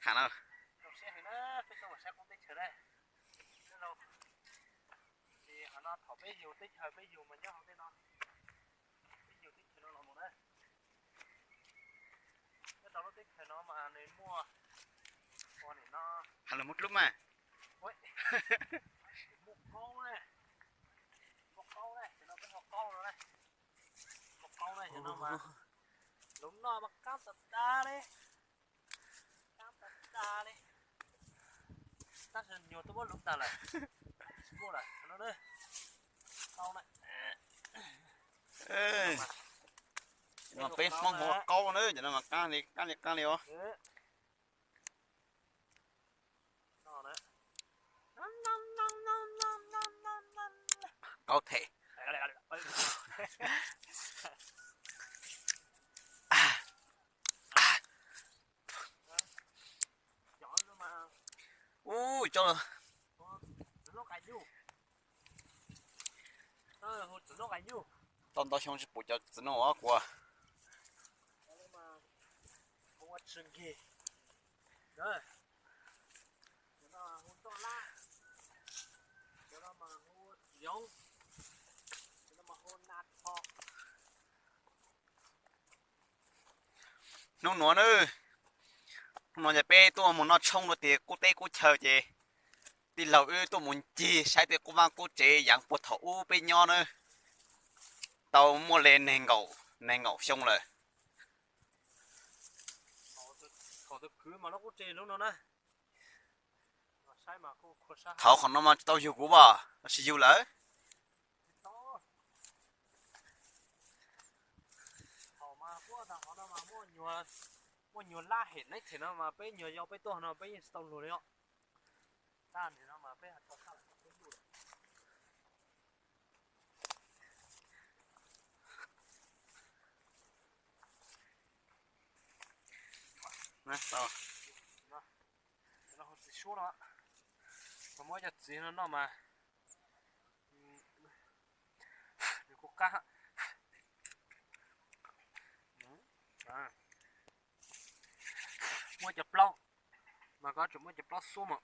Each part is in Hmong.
Tham no. Zoo siab heev na, peb tuaj mus saib qoob teb chaws na. Ces qhov no thaum peb yug teb chaws peb yug mas nyob hauv tej no, peb yug teb chaws no los mus na. Nyob rau lub teb chaws no mas nws muaj ua nim no, ha los muab dlub mas, muaj qaub na, muaj qaub na, cov no peb hu qaub no na, muaj qaub na, cov no mas lub no mas qab tas tas li, qab tas tas li. Tab sis nyuag tuaj muab lub tag lawm, tsis muaj lawm no na, qaub na. No peb Hmoob hu ua qaub na, cov no mas qab li qab li qab li os. Qaub them. Ub, tau ntau xyoo tsis pum cov txiv noog os kuv. Hnub nuav na, hnub nuav ces peb tuaj mus noj tshoob rau tim qub teb qub chaw ces tij laug wb tuaj mus ncig saib tej qub vaj qub tsev yaav puag thaum ub peb nyob na, tau muaj li neeg nkaum, neeg nkaum xyoo lawm. Thaum qhov no mas tsis tau yug kuv as, los sis yug lawm? Muaj nyuag lab hem neeb them no mas peb nyuag yau peb tuaj no peb yeej tsis tau luag li os. Txiv suab no, muab cov txiv no noj mas nws kuj qab. Muab cov plaub, mas koj tseem muab cov plaub xuab mas.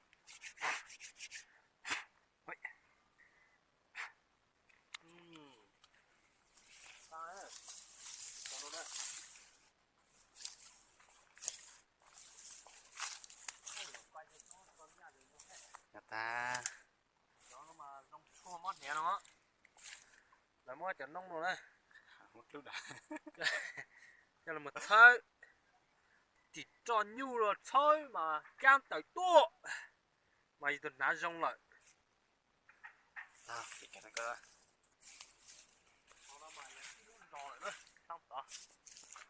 Tag. Lawv muab cov noob no na, coj los txhawb, tim roj nyuj los txhawb mas kab tawm tuaj, mas yus tus hnav zoo lawm. Ib lub zos lawm,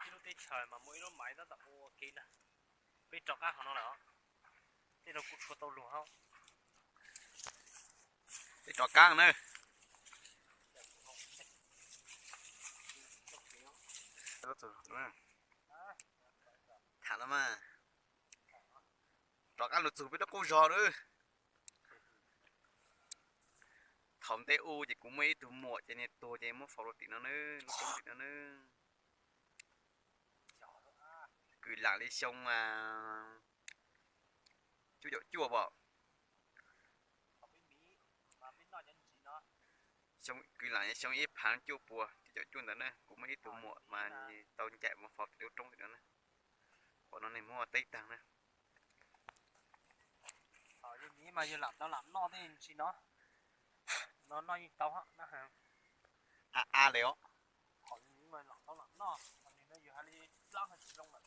ib lub teb chaws mas muaj ib lub maiv tab tom ua ke na. Peb rov qab qhov no lawm, tej no kuj tshua tau luag hab. Peb rov qab na. Tham no mas, rov qab lug txug peb lub qub zog na. Thaum ntej u ces kuv muaj ib tug muam ces nws tuag ces muab faus rau tim no na, lub roob tim no na. Kwv lam li xyoo cuaj caum cuaj pom, kwv lam xyoo ib phav cuaj puas cuaj caum cuaj ntawd na, kuv muaj ib tug muam mas nws tau ncaim mus faus tim lub roob tim no na. Qhov no nws muab ua teb tag na. Mas yog lam tau lam noj tej ntsis no, no noj yeej tau na. A a li os. Yog hais li plab tsis zoo lawm.